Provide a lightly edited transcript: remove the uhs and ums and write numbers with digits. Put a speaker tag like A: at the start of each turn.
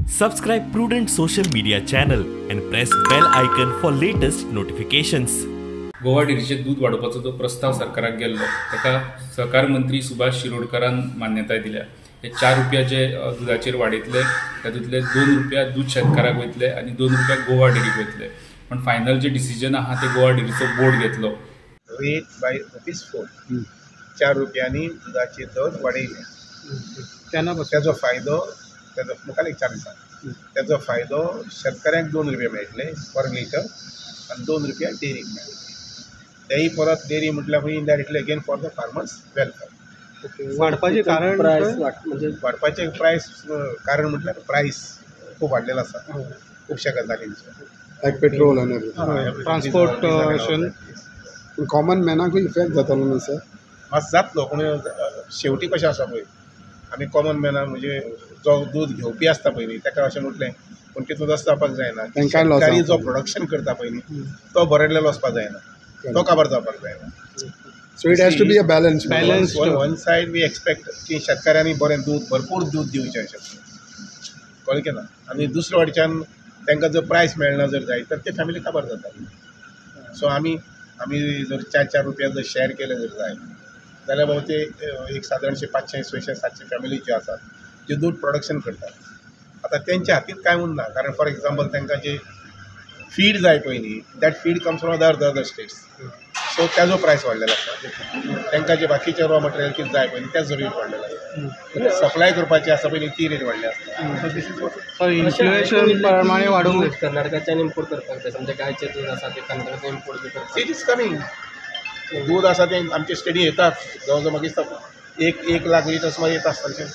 A: Subscribe Prudent social media channel and press bell icon for latest notifications.
B: Goa डेअरीचें दूद वाडोवपाचो जो प्रस्ताव सरकाराक गेल्लो ताका सहकार मंत्री सुभाष शिरोडकारान मान्यताय दिल्या. हे 4 रुपया जे दुदाचेर वाडयतले तातूंतले 2 रुपया दूद शेतकाराक वयतले आनी 2 रुपया गोवा डेअरीक वयतले. पण फायनल जे डिसिजन आहा ते गोवा डेअरीचो बोर्ड घेतलो.
C: रेट बाय ₹4 4 रुपयांनी दुदाचे दर वाडयले. ताजो फायदो ताजो मुखार एक 4 दिसां ताजो फायदो शेतकऱ्यांक 2 रुपया मेळटले पर लिटर आनी 2 रुपया डेअरीक मेळटले. तेय परत डेअरी म्हटल्यार खंय indirectly again for the farmers welfare.
D: वाडपाचें कारण
C: म्हणजे वाडपाचें प्रायस कारण म्हटल्यार प्रायस खूब वाडलेलो आसा खुबश्या गजालींचो,
E: लायक पेट्रोल आनी
D: ट्रान्सपोर्टेशन.
E: कॉमन मॅनाकूय इफेक्ट जातलो न्हू सर?
C: मातसो जातलो, पूण शेवटी कशें आसा पळय, आमी कॉमन मॅना म्हणजे जो दूद घेवपी आसता पळय न्ही ताका अशें म्हटलें, पूण तितून लॉस जावपाक जायना. शेतकारी जो प्रोडक्शन करता पळय न्ही तो बरडलेलो वचपाक जायना, तो काबार जावपाक जायना.
E: So it has to be a balance.
D: Balance.
C: One side we expect की शेतकऱ्यांनी बरें दूद, भरपूर दूद दिवचें अशें, कळ्ळें की ना. आनी दुसरे वाटेच्यान तांकां जर प्रायस मेळना जर जायत तर ते फॅमिली काबार जाता. सो आमी आमी जर 4-4 रुपया जर शेअर केले जर जाय जाल्यार बाबा ते एक सादारणशे 500, 600, 700 फॅमिली ज्यो आसात ज्यो दूद प्रोडक्शन करतात आतां तेंच्या हातींत कांय उरना. कारण फॉर एग्जाम्पल तांकां जे फीड जाय पळय न्ही, that feed comes from other states, so ताजो प्रायस वाडलेलो आसा. तांकां जे बाकीचे रॉ मटेरियल कितें जाय पळय न्ही त्याचो रेट वाडलेलो आसा. सप्लाय करपाची आसा पळय न्ही ती रेट वाडली आसता.
D: इन्फ्लेशन प्रमाणे वाडूंक
F: कर्नाटकाच्यान इम्पोर्ट करपाक जाय. समजा गायचें दूद आसा तें कर्नाटकाच्यान इम्पोर्ट बी करपाक.
C: It is coming. दूद आसा तें आमचे स्टेटी येतात जवळ जवळ मागीर 1 लाख लिटर सुमार येता आसतलें.